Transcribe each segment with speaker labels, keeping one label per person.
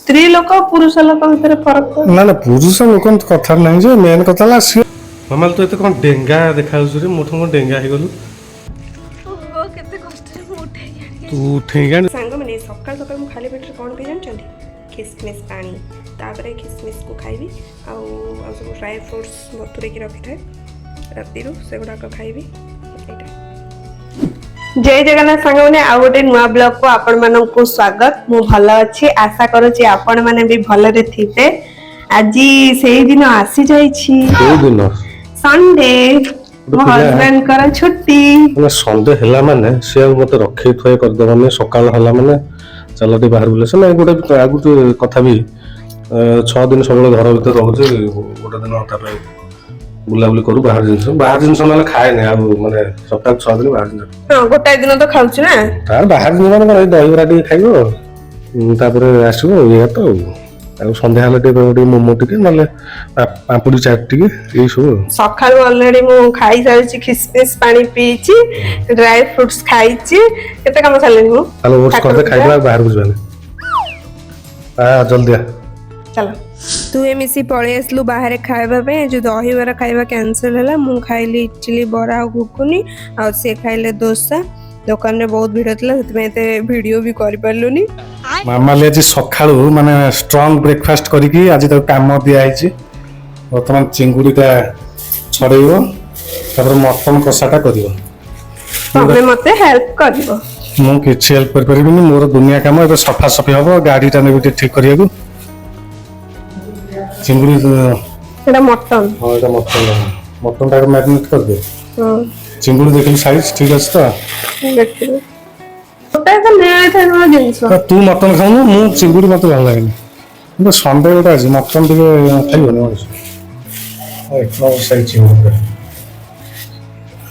Speaker 1: ସ୍ତ୍ରୀ ଲୋକ ପୁରୁଷ ଲୋକ ଭିତରେ ଫରକ କଣ?
Speaker 2: ନା ନା, ପୁରୁଷ ଲୋକ କଥା ନାହିଁ ଯେ, ମେନ୍ କଥା ହେଲା ସିଏ। ମାମାଲି, ତୁ ଏତେ କ'ଣ ଡେଙ୍ଗା ଦେଖାଯାଉଛୁ ରେ? ମୋଠୁ କ'ଣ ଡେଙ୍ଗା ହେଇଗଲୁ?
Speaker 1: ଓହୋ, କେତେ କଷ୍ଟରେ ମୁଁ ଉଠେଇକି ଆଣିକି
Speaker 2: ତୁ ଉଠେଇକି ଆଣି।
Speaker 1: ସାଙ୍ଗମାନେ, ସକାଳୁ ସକାଳୁ ମୁଁ ଖାଲି ପେଟରେ କ'ଣ ପିଇ ଜାଣିଛନ୍ତି? ଖିସମିସ୍ ପାଣି। ତାପରେ ଖିସମିସ୍କୁ ଖାଇବି ଆଉ ଆଉ ସବୁ ଡ୍ରାଏ ଫ୍ରୁଟ୍ସ ବତୁରେଇକି ରଖିଥାଏ ରାତିରୁ, ସେଗୁଡ଼ାକ ଖାଇବି। ଏଇଟା। ଜୟ ଜଗନ୍ନାଥ ସାଙ୍ଗମାନେ, ଆଉ ଗୋଟେ ନୂଆ ବ୍ଲଗକୁ ଆପଣମାନଙ୍କୁ ସ୍ୱାଗତ। ମୁଁ ଭଲ ଅଛି, ଆଶା କରୁଛି ଆପଣମାନେ ବି ଭଲରେ ଥିବେ। ଆଜି ସେଇ ଦିନ ଆସିଯାଇଛି।
Speaker 2: କୋଉ ଦିନ?
Speaker 1: ସଣ୍ଡେ, ମୋ ହଜବେଣ୍ଡଙ୍କର ଛୁଟି।
Speaker 2: ମାନେ ସଣ୍ଡେ ହେଲା ମାନେ ସିଏ ଆଉ ମତେ ରଖେଇ ଥୁଆଇ କରିଦେବନି। ସକାଳ ହେଲା ମାନେ ଚାଲ ଟିକେ ବାହାରେ ବୁଲି ଆସ। ନାଇଁ, ଗୋଟେ ଆଉ ଗୋଟେ କଥା ବି, 6 ଦିନ ସବୁବେଳେ ଘର ଭିତରେ ରହୁଛି, ଗୋଟେ ଦିନ ତା ପାଇଁ ବୁଲାବୁଲି କରୁ। ବାହାର ଜିନିଷ ନହେଲେ ଖାଏନି ଆଉ। ମାନେ ସପ୍ତାହ 6 ଦିନ ବାହାର ଜିନିଷ।
Speaker 1: ହଁ, ଗୋଟାଏ ଦିନ ତ ଖାଉଛୁ ନା।
Speaker 2: ତାର ବାହାର ଜିନିଷ ମାନେ କଣ, ଏଇ ଦହିବରା ଟିକେ ଖାଇବ, ତାପରେ ଆସିବ, ଏଇଆ ତ। ଆଉ ଆଉ ସନ୍ଧ୍ୟା ହେଲେ ଟିକେ କହିବ ଟିକେ ମୋମୋ ଟିକେ, ନହେଲେ ପାମ୍ପୁଡ଼ି ଚାଟ୍ ଟିକେ, ଏଇ ସବୁ ଆଉ।
Speaker 1: ସକାଳୁ ଅଲରେଡି ମୁଁ ଖାଇସାରିଛି, ଖିସମିସ୍ ପାଣି ପିଇଛି, ଡ୍ରାଏ ଫ୍ରୁଟ୍ସ ଖାଇଛି, କେତେ କାମ ସାରିଲିଣି ମୁଁ।
Speaker 2: ତାହେଲେ ଓଟ୍ସ କରିଦେ, ଖାଇଦେବା, ଆଉ ବାହାରକୁ ଯିବାନି। ଆ, ଜଲ୍ଦି ଆ।
Speaker 1: ଚାଲ, ତୁ ମିଶି ପଳେଇ ଆସିଲୁ ବାହାରେ ଖାଇବା ପାଇଁ। ଯୋଉ ଦହିବରା ଖାଇବା କ୍ୟାନସେଲ ହେଲା। ମୁଁ ଖାଇଲି ଇଟିଲି, ବରା ଆଉ ଘୁଗୁନି, ଆଉ ସିଏ ଖାଇଲେ ଦୋସା। ଦୋକାନରେ ବହୁତ ଭିଡ ଥିଲା, ସେଥିପାଇଁ ଏତେ ଭିଡିଓ ବି କରିପାରିଲୁନି।
Speaker 2: ମାମାଲି ଆଜି ସକାଳୁ ମାନେ ଷ୍ଟ୍ରଙ୍ଗ ବ୍ରେକଫାଷ୍ଟ କରିକି ଆଜି ତାକୁ କାମ ଦିଆହେଇଛି। ବର୍ତ୍ତମାନ ଚିଙ୍ଗୁଡ଼ିଟା ଛଡ଼େଇବ, ତାପରେ ମଟନ କଷାଟା କରିବ।
Speaker 1: ତମେ ମତେ ହେଲ୍ପ କରିବ।
Speaker 2: ମୁଁ କିଛି ହେଲ୍ପ କରିପାରିବିନି, ମୋର ଦୁନିଆ କାମ ଏବେ। ସଫାସଫି ହବ, ଗାଡ଼ିଟା ନେବି ଟିକେ ଠିକ କରିବାକୁ। ଚିଙ୍ଗୁଡ଼ି।
Speaker 1: ସେଟା ମଟନ।
Speaker 2: ହଁ, ଏଇଟା ମଟନ। ମଟନଟା ମ୍ୟାରିନେଟ୍ କରିଦେ।
Speaker 1: ହଁ।
Speaker 2: ଚିଙ୍ଗୁଡ଼ି ଦେଖିଲି, ସାଇଜ ଠିକ ଅଛି ତ?
Speaker 1: ଦେଖିବି। ଗୋଟାଏ ତ ମିଳିଥାଏ ନୂଆ ଜିନିଷ।
Speaker 2: ନା, ତୁ ମଟନ ଖାଉନୁ, ମୁଁ ଚିଙ୍ଗୁଡ଼ି ମତେ ଭଲ ଲାଗେନି। କିନ୍ତୁ ସଣ୍ଡେ ଗୋଟେ ଅଛି, ମଟନ ଟିକେ ଖାଇବନି ମଣିଷ? ଏକ ନମ୍ବର ସାଇଜ ଚିଙ୍ଗୁଡ଼ି ପୁରା।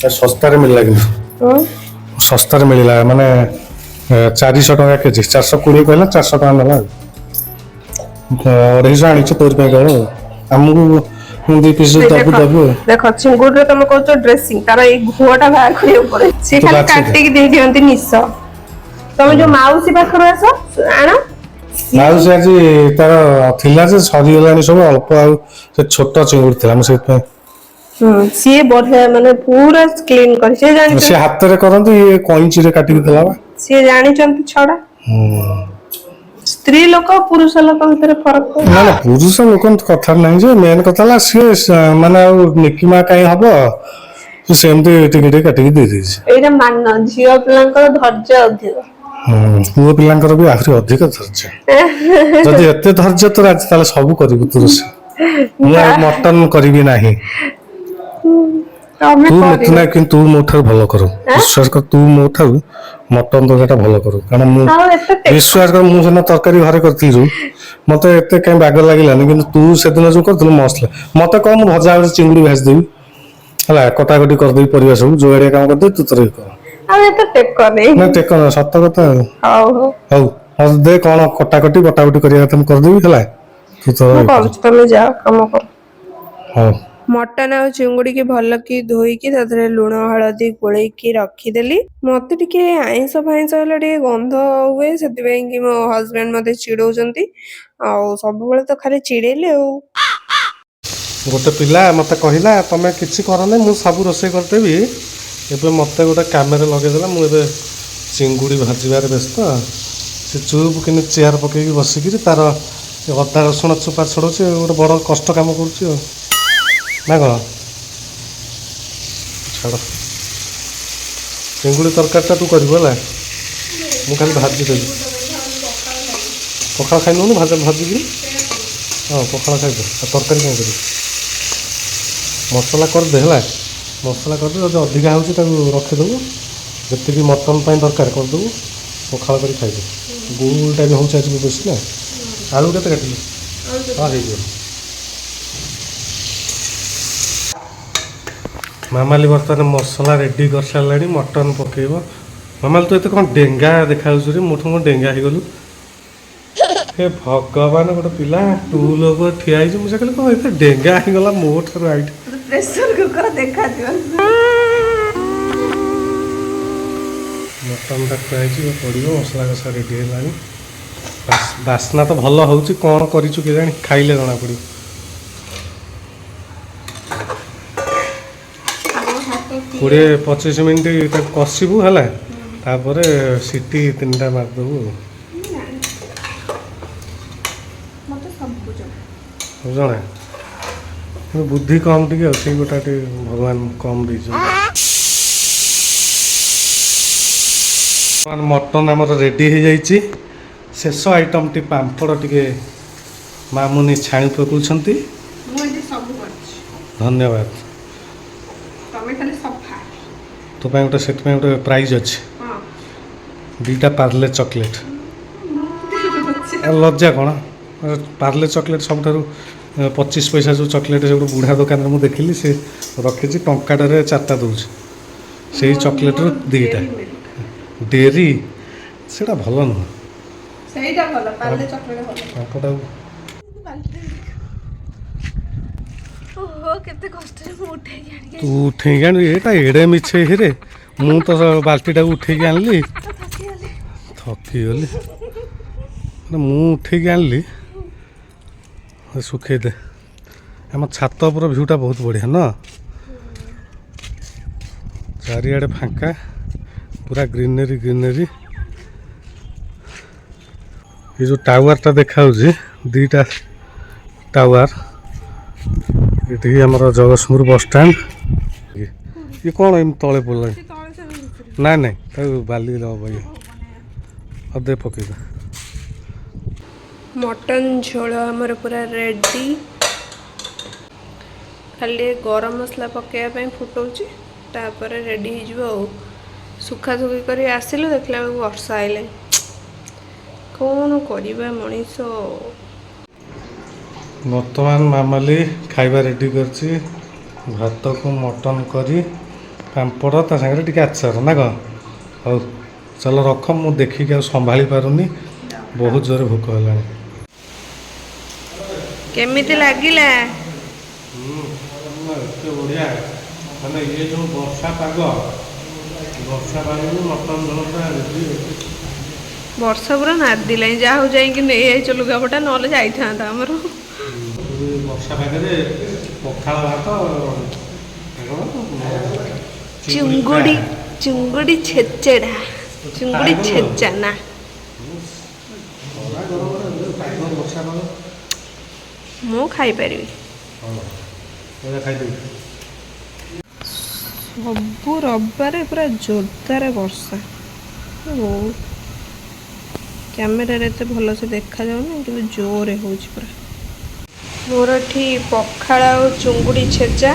Speaker 2: ଏ ଶସ୍ତାରେ ମିଳିଲା କିନ୍ତୁ।
Speaker 1: ହଁ।
Speaker 2: ଶସ୍ତାରେ ମିଳିଲା ମାନେ 400 ଟଙ୍କା କେଜି। 420 କହିଲା, 400 ଟଙ୍କା ନେଲା। ଆଉ 250 ଆଣିଛୁ ତୋରି ପାଇଁ କେବଳ ଆଉ। ଆମକୁ ମୁଁ 2 ପିସ୍ ଦବୁ।
Speaker 1: ଦେଖ,
Speaker 2: ଦବୁ ଆଉ।
Speaker 1: ଦେଖ, ଚିଙ୍ଗୁଡ଼ିରେ ତମେ କହୁଛ ଡ୍ରେସିଂ, ତାର ଏଇ ଘୁଅଟା ବାହାର କରିବାକୁ ପଡେ। ସେ
Speaker 2: ତୁ
Speaker 1: ଖାଲି
Speaker 2: ବାଛି ଦେ।
Speaker 1: କାଟିକି ଦେଇ ଦିଅନ୍ତି ନିଶ। ତମେ ଯୋଉ ମାଉସୀ ପାଖରୁ ଆସ ଆଣ।
Speaker 2: ମାଉସୀ ଆଜି ତାର ଥିଲା ଯେ ସରିଗଲାଣି ସବୁ, ଅଳ୍ପ ଆଉ ସେ ଛୋଟ ଚିଙ୍ଗୁଡ଼ି ଥିଲା, ମୁଁ ସେଇଥିପାଇଁ।
Speaker 1: ସିଏ ବଢିଆ, ମାନେ ପୁରା କ୍ଲିନ କରି ସିଏ
Speaker 2: ସେ
Speaker 1: ଜାଣିଛନ୍ତି।
Speaker 2: ହାତରେ କରନ୍ତି, ଇଏ କଇଁଚିରେ କାଟିକି ଦେଲା ବା।
Speaker 1: ସିଏ ଜାଣିଛନ୍ତି ଛଡା। ସ୍ତ୍ରୀ ଲୋକ ପୁରୁଷ ଲୋକ ଭିତରେ ଫରକ କଣ?
Speaker 2: ନା ନା, ପୁରୁଷ ଲୋକ କଥା ନାହିଁ ଯେ, ମେନ୍ କଥା ହେଲା ସିଏ ମାନେ ଆଉ ନିକିମା କାହିଁ ହବ, ସେ ସେମିତି ଟିକେ ଟିକେ କାଟିକି ଦେଇଦେଇଛି।
Speaker 1: ଏଇଟା ମାନ, ଝିଅ ପିଲାଙ୍କର ଧୈର୍ଯ୍ୟ ଅଧିକ।
Speaker 2: ହୁଁ, ପୁଅ ପିଲାଙ୍କର ବି ଆହୁରି ଅଧିକ ଧୈର୍ଯ୍ୟ। ଯଦି ଏତେ ଧୈର୍ଯ୍ୟ ତୋର ଆଜି, ତାହେଲେ ସବୁ କରିବୁ ତୁ ରୋଷେଇ। ମୁଁ ଆଉ ମଟନ କରିବି ନାହିଁ।
Speaker 1: ତମେ
Speaker 2: ତୁ
Speaker 1: କରିବ।
Speaker 2: ମତେ ନା, କିନ୍ତୁ ତୁ ମୋ ଠାରୁ ଭଲ କରୁ। ବିଶ୍ୱାସ କର, ତୁ ମୋ ଠାରୁ ମଟନ ତରକାରୀଟା ଭଲ କରୁ। କାରଣ ମୁଁ
Speaker 1: ଆଉ ଏତେ
Speaker 2: ବିଶ୍ୱାସ କର, ମୁଁ ସେଦିନ ତରକାରୀ ଘରେ କରିଥିଲି ଯୋଉ, ମତେ ଏତେ କାହିଁ ବାଗ ଲାଗିଲାନି। କିନ୍ତୁ ତୁ ସେଦିନ ଯୋଉ କରିଥିଲୁ, ମସ୍ତ ଥିଲା। ମତେ କହ, ମୁଁ ଭଜା ଭାଜି ଚିଙ୍ଗୁଡ଼ି ଭାଜିଦେବି, ହେଲା, କଟାକଟି କରିଦେବି, ପରିବା ସବୁ ଯୋଗାଡ଼ିଆ କାମ କରିଦେବି, ତୁ ତୋର ଇଏ କର।
Speaker 1: ଆଉ ଏତେ ଟେକ ନେଇ।
Speaker 2: ନା, ଟେକ ନା, ସତ କଥା ଆଉ।
Speaker 1: ହଉ ହଉ।
Speaker 2: ହଉ, ମତେ ଦେ, କଣ କଟାକଟି ବଟାବଟି କରିବା କଥା ମୁଁ କରିଦେବି, ହେଲା, ତୁ ତୋର
Speaker 1: ମୁଁ
Speaker 2: ଇଏ କର।
Speaker 1: କରୁଛି, ତମେ ଯାଅ କାମ କର।
Speaker 2: ହଉ।
Speaker 1: ମଟନ ଆଉ ଚିଙ୍ଗୁଡ଼ିକି ଭଲ କି ଧୋଇକି ତା ଦେହରେ ଲୁଣ ହଳଦୀ ଗୋଳେଇକି ରଖିଦେଲି। ମତେ ଟିକେ ଆଇଁଷ ଫାଇଁଷ ହେଲେ ଟିକେ ଗନ୍ଧ ହୁଏ, ସେଥିପାଇଁ କି ମୋ ହଜବେଣ୍ଡ ମତେ ଚିଡଉଛନ୍ତି। ଆଉ ସବୁବେଳେ ତ ଖାଲି ଚିଡେଇଲେ ଆଉ।
Speaker 2: ଗୋଟେ ପିଲା ମତେ କହିଲା, ତମେ କିଛି କରନି, ମୁଁ ସବୁ ରୋଷେଇ କରିଦେବି। ଏବେ ମତେ ଗୋଟେ କାମରେ ଲଗେଇଦେଲା। ମୁଁ ଏବେ ଚିଙ୍ଗୁଡ଼ି ଭାଜିବାରେ ବ୍ୟସ୍ତ, ସେ ଚୁପ୍ କିନି ଚେୟାର ପକେଇକି ବସିକିରି ତାର ଅଦା ରସୁଣ ଚୋପା ଛଡ଼ଉଛି। ଗୋଟେ ବଡ଼ କଷ୍ଟ କାମ କରୁଛି ଆଉ, ନା କ'ଣ? ଛାଡ଼, ଚିଙ୍ଗୁଡ଼ି ତରକାରୀଟା ତୁ କରିବୁ, ହେଲା, ମୁଁ ଖାଲି ଭାଜିଦେବି। ପଖାଳ ଖାଇ ନେଉନୁ ଭାଜା ଭାଜିକିରି? ହଁ, ପଖାଳ ଖାଇଦେ। ଆଉ ତରକାରୀ କ'ଣ କରିବୁ? ମସଲା କରିଦେ, ହେଲା, ମସଲା କରିଦେ। ଯଦି ଅଧିକା ହେଉଛି ତାକୁ ରଖିଦେବୁ, ଯେତିକି ମଟନ୍ ପାଇଁ ଦରକାର କରିଦେବୁ, ପଖାଳ କରି ଖାଇଦେ। ଗୁଳୁଗୁଳିଟା ବି ହେଉଛି ଆଜି ବେଶୀ ନା। ଆଳୁ କେତେ କାଟିଲୁ? ହଁ, ହେଇଯିବ। ମାମାଲି ବର୍ତ୍ତମାନ ମସଲା ରେଡ଼ି କରିସାରିଲାଣି, ମଟନ୍ ପକେଇବ। ମାମାଲି, ତୁ ଏତେ କ'ଣ ଡେଙ୍ଗା ଦେଖାଯାଉଛୁ ରେ? ମୋଠୁ କ'ଣ ଡେଙ୍ଗା ହେଇଗଲୁ? ହେ ଭଗବାନ, ଗୋଟେ ପିଲା ଟୁଲ ଉପରେ ଠିଆ ହେଇଛି। ମୁଁ ସେ କହିଲି, କ'ଣ ଏତେ ଡେଙ୍ଗା ହେଇଗଲା ମୋ ଠାରୁ ହାଇଟ୍?
Speaker 1: ପ୍ରେସର କୁକର ଦେଖାଯିବ।
Speaker 2: ମଟନଟା ଥୁଆ ହେଇଛି, ଏବେ ପଡ଼ିବ। ମସଲା କଷା ରେଡ଼ି ହେଲାଣି। ବାସ୍ନା ତ ଭଲ ହେଉଛି, କ'ଣ କରିଛୁ କେଜାଣି, ଖାଇଲେ ଜଣା ପଡ଼ିବ।
Speaker 1: ଆମ ହାତ।
Speaker 2: 20-25 ମିନିଟ୍ ତାକୁ କଷିବୁ, ହେଲା? ତାପରେ ସିଟି ତିନିଟା ମାରିଦେବୁ।
Speaker 1: ମତେ ସବୁ ଜଣା।
Speaker 2: ସବୁ ଜଣା, କିନ୍ତୁ ବୁଦ୍ଧି କମ୍ ଟିକେ ଆଉ। ସେଇ ଗୋଟା ଟିକେ ଭଗବାନ କମ୍ ଦେଇଛନ୍ତି। ବର୍ତ୍ତମାନ ମଟନ୍ ଆମର ରେଡ଼ି ହେଇଯାଇଛି। ଶେଷ ଆଇଟମ୍ଟି ପାମ୍ପଡ଼ ଟିକେ ମାମୁନି ଛାଣି ପକାଉଛନ୍ତି।
Speaker 1: ମୁଁ ଏଠି ସବୁ କରିଛି।
Speaker 2: ଧନ୍ୟବାଦ।
Speaker 1: ତମେ ଖାଲି ସଫା।
Speaker 2: ତୋ ପାଇଁ ଗୋଟେ, ସେଥିପାଇଁ ଗୋଟେ ପ୍ରାଇଜ୍ ଅଛି।
Speaker 1: ହଁ।
Speaker 2: 2ଟା ପାର୍ଲେ ଚକୋଲେଟ୍। ଆଉ ଲଜ୍ଜା କ'ଣ? ପାର୍ଲେ ଚକୋଲେଟ୍ ସବୁଠାରୁ 25 ପଇସା ଯେଉଁ ଚକୋଲେଟ୍, ସେ ଗୋଟେ ବୁଢ଼ା ଦୋକାନରେ ମୁଁ ଦେଖିଲି, ସେ ରଖିଛି, ଟଙ୍କାଟାରେ ଚାରିଟା ଦେଉଛି। ସେଇ ଚକୋଲେଟ୍ରୁ 2ଟା। ଡେରି ସେଇଟା ଭଲ ନୁହଁ।
Speaker 1: ସେଇଟା ଭଲ, ପାର୍ଲେ ଚକୋଲେଟ୍ ଭଲ।
Speaker 2: ପାମ୍ପଡ଼ଟାକୁ
Speaker 1: ଓହୋ, କେତେ କଷ୍ଟରେ ମୁଁ ଉଠେଇକି ଆଣିକି।
Speaker 2: ତୁ ଉଠେଇକି ଆଣିବି? ଏଇଟା ଏଡ଼େ ମିଛେଇ ହେରେ, ମୁଁ ତ ବାଲ୍ଟିଟାକୁ ଉଠେଇକି ଆଣିଲି।
Speaker 1: ଥକିଗଲି।
Speaker 2: ଥକିଗଲି ମାନେ ମୁଁ ଉଠେଇକି ଆଣିଲି। ଶୁଖେଇ ଦେ। ଆମ ଛାତ ଉପର ଭିଉଟା ବହୁତ ବଢ଼ିଆ ନା? ଚାରିଆଡ଼େ ଫାଙ୍କା, ପୁରା ଗ୍ରିନେରୀ ଗ୍ରିନେରୀ। ଏ ଯେଉଁ ଟାୱାରଟା ଦେଖାହେଉଛି, 2ଟା ଟାୱାର, ଏଠି ଆମର ଜଗତସିଂହପୁର ବସଷ୍ଟାଣ୍ଡ। ଇଏ କ'ଣ ଏମିତି ତଳେ ପଡ଼ିଲାଣି?
Speaker 1: ସେ ତଳେ ସେ ଭିତରେ।
Speaker 2: ନାଇଁ ନାଇଁ, ତାକୁ ବାଲି ଦେବ ଇଏ। ଆଉ ଦେ, ପକେଇଦେ।
Speaker 1: ମଟନ୍ ଝୋଳ ଆମର ପୁରା ରେଡ଼ି। ଖାଲି ଟିକେ ଗରମ ମସଲା ପକାଇବା ପାଇଁ ଫୁଟଉଛି, ତାପରେ ରେଡ଼ି ହେଇଯିବ। ଆଉ ଶୁଖାଶୁଖି କରି ଆସିଲୁ, ଦେଖିଲା ବେଳକୁ ବର୍ଷା ଆଇଲାଣି। କ'ଣ କରିବା ମଣିଷ?
Speaker 2: ବର୍ତ୍ତମାନ ମାମାଲି ଖାଇବା ରେଡ଼ି କରିଛି, ଭାତକୁ ମଟନ୍ କରି, ପାମ୍ପଡ଼, ତା ସାଙ୍ଗରେ ଟିକେ ଆଚାର, ନା କ'ଣ? ହଉ ଚାଲ, ରଖ। ମୁଁ ଦେଖିକି ଆଉ ସମ୍ଭାଳି ପାରୁନି, ବହୁତ ଜୋରେ ଭୋକ ହେଲାଣି।
Speaker 1: କେମିତି ଲାଗିଲା?
Speaker 2: ଏତେ ବଢ଼ିଆ, ମାନେ ଇଏ ଯେଉଁ ବର୍ଷା ପାଗ, ବର୍ଷା ପାଗକୁ ମଟନ୍ ଝୋଳ ପୁରା ରେଡ଼ି।
Speaker 1: ବର୍ଷା ପୁରା ନାଦିଲାଣି। ଯାହା ହଉ, ଯାଇକି ନେଇ ଆଇଛ ଲୁଗାପଟା, ନହେଲେ ଯାଇଥାନ୍ତା ଆମର।
Speaker 2: ଏ ବର୍ଷା ପାଗରେ ପଖାଳ ଭାତ କ'ଣ?
Speaker 1: ଚୁଙ୍ଗୁଡ଼ି, ଚୁଙ୍ଗୁଡ଼ି ଛେଚେଡ଼ା, ଚୁଙ୍ଗୁଡ଼ି ଛେଚା ନା?
Speaker 2: ଖରା ଗରମରେ ପାଗ, ବର୍ଷା ପାଗ।
Speaker 1: ମୁଁ ଖାଇପାରିବି।
Speaker 2: ହଁ, ଏଇଟା ଖାଇଦେବି।
Speaker 1: ସବୁ ରବିବାରେ ପୁରା ଜୋରଦାର ବର୍ଷା। ହଉ, କ୍ୟାମେରାରେ ଏତେ ଭଲସେ ଦେଖାଯାଉନି, କିନ୍ତୁ ଜୋରେ ହେଉଛି ପୁରା। ମୋର ଏଠି ପଖାଳ ଆଉ ଚୁଙ୍ଗୁଡ଼ି ଛେଚା।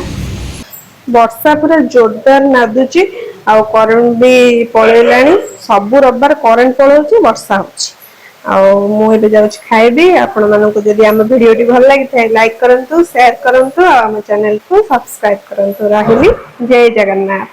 Speaker 1: ବର୍ଷା ପୁରା ଜୋରଦାର ନାଦୁଛି ଆଉ କରେଣ୍ଟ ବି ପଳେଇଲାଣି। ସବୁ ରବିବାର କରେଣ୍ଟ ପଳଉଛି, ବର୍ଷା ହଉଛି। ଆଉ ମୁଁ ଏବେ ଯାଉଛି ଖାଇବି। ଆପଣମାନଙ୍କୁ ଯଦି ଆମ ଭିଡ଼ିଓଟି ଭଲ ଲାଗିଥାଏ, ଲାଇକ୍ କରନ୍ତୁ, ସେୟାର କରନ୍ତୁ ଆଉ ଆମ ଚ୍ୟାନେଲକୁ ସବସ୍କ୍ରାଇବ କରନ୍ତୁ। ରହିଲି, ଜୟ ଜଗନ୍ନାଥ।